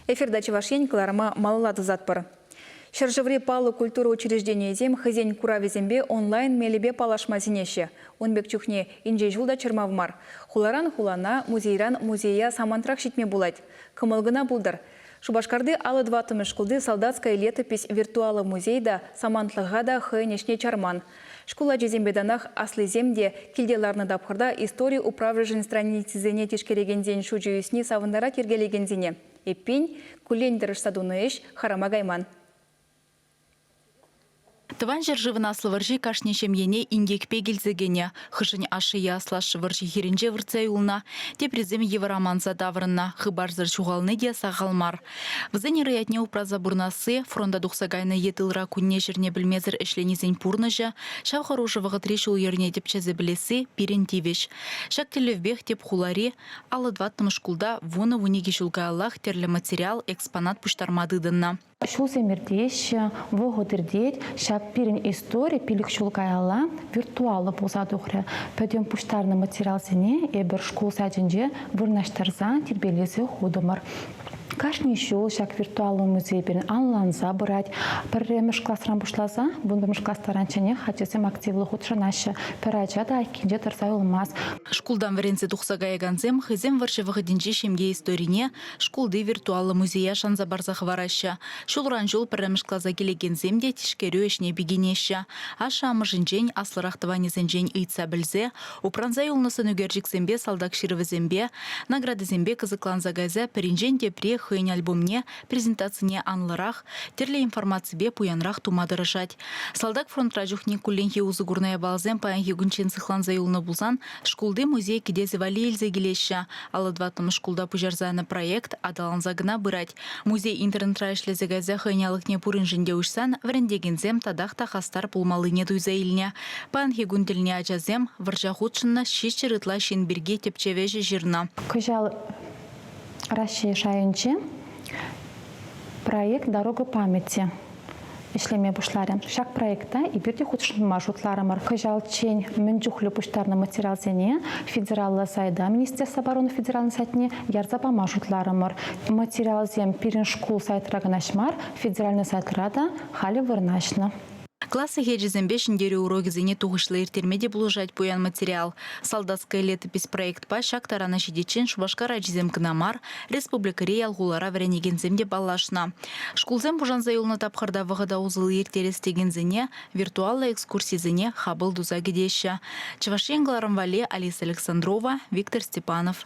Эфирта Чӑваш Ен кӑларӑма малалла тӑсатпӑр. Ҫӗршыври паллӑ культура учрежденийӗсем хӑйсен куравӗсемпе онлайн мелӗпе паллашма сӗнеҫҫӗ. Ун пек чухне инҫе ҫул та чӑрмав мар. Хуларан хулана, музейран музея самантрах ҫитме пулать. Кӑмӑл кӑна пултӑр. Шупашкарти 54-мӗш шкулти Солдатская летопись виртуаллӑ музей та самантлӑха та хӑйӗн ӗҫне чарман. Шкул ачисемпе танах аслисем те килте ларнӑ тапхӑрта истори управӗшӗн страницисене тишкерекенсен шучӗ ӳсни савӑнтарать йӗркелекенсене. Эппин, куллен тӑрӑшса тунӑ ӗҫ харама кайман. Тӑван ҫӗршывӑн Аслӑ вӑрҫи кашни ҫемьене инкекпе килсе кӗнӗ. Хӑшӗн ашшӗ е аслашшӗ вӑрҫӑ хирӗнче выртса юлнӑ, теприсем йывӑр аманса таврӑннӑ, хыпарсӑр ҫухални те сахал мар. Вӗсен ырӑ ятне упраса пурӑнасси, фронта тухса кайнӑ е тылра кунне-ҫӗрне пӗлмесӗр ӗҫленисен пурнӑҫӗ, ҫав хӑрушӑ вӑхӑтри ҫул-йӗрне тӗпчесе пӗлесси пирӗн тивӗҫ. Ҫак тӗллевпех тӗп хулари 54-мӗш шкулта вунӑ-вуникӗ ҫул каяллах тӗрлӗ материал, экспонат пуҫтарма тытӑннӑ. Ҫулсем иртеҫҫӗ, вӑхӑт иртет. Ҫак пирӗн истори 5 ҫул каялла виртуаллӑ пулса тухрӗ. Пӗтӗм пуҫтарнӑ материалсене эпир шкул садӗнче вырнаҫтарса тирпейлесе хутӑмӑр. Кашни ҫул ҫак виртуаллӑ музей пирӗн анланса пырать. Пӗрремӗш класран пуҫласа вунпӗрмӗш класс таранчченех ачасем активлӑ хутшӑнаҫҫӗ. Пӗр ача та айккинче тӑрса юлмасть. Шкултан вӗренсе тухса каякансем хӑйсем вӑрҫӑ вӑхӑтӗнчи ҫемье историне шкулти виртуаллӑ музея шанса парса хӑвараҫҫӗ. Ҫулран-ҫул пӗрремӗш класа килекенсем те тишкерӳ ӗҫне пикенеҫҫӗ. Ашшӗ-амӑшӗнчен, аслӑрах тӑванӗсенчен ыйтса пӗлсе, упранса юлнӑ сӑнӳкерчӗксемпе салтак ҫырӑвӗсемпе, наградисемпе кӑсӑкланса кайса пӗринчен тепри хӑйӗн альбомне, презентацине анлӑрах, тӗрлӗ информаципе пуянрах тума тӑрӑшать. Салтак фронтра чухне кулленхи усӑ курнӑ япаласем паянхи кунччен сыхланса юлнӑ пулсан шкулти музей кӗтесӗ валли илсе килеҫҫӗ. 54-мӗш шкулта пуҫарса янӑ проект аталанса кӑна пырать. Музей интернетра ӗҫлесе кайса хӑйӗн алӑкне пуриншӗн те уҫсан вӗрентекенсем татах та хастар пулмаллине туйса илнӗ. Паянхи кун тӗлне ачасем вӑрҫа хутшӑннӑ 700 ытла ҫын пирки тӗпчев ӗҫӗ ҫырнӑ. Кӑҫал Раҫҫей шайӗнче проект «Дорога памяти» ӗҫлеме пуҫларӗ. Ҫак проекта эпир те хутшӑнма шутларӑмӑр. Кӑҫалччен мӗн чухлӗ пуҫтарнӑ материалсене федераллӑ сайта Министерство обороны федеральнӑй сайтне ярса пама шутларӑмӑр. Материалсем пирӗн шкул сайтра кӑна мар, федеральнӑй сайтра та халӗ вырнаҫнӑ. Класс сехечӗсемпе ҫӗнтерӳ урокӗсене тухӑҫлӑ ирттерме те пулӑшать пуян материал. «Солдатская летопись» проектпа ҫак тарана ҫитиччен Шупашкар ачисем кӑна мар, республикӑри ял-хулара вӗренекенсем те паллашнӑ. Шкулсем пушанса юлнӑ тапхӑрта вӑхӑта усӑллӑ ирттерес текенсене виртуаллӑ экскурсисене хапӑл туса кӗтеҫҫӗ. Чӑваш Ен кӑларӑм валли Алиса Александрова, Виктор Степанов.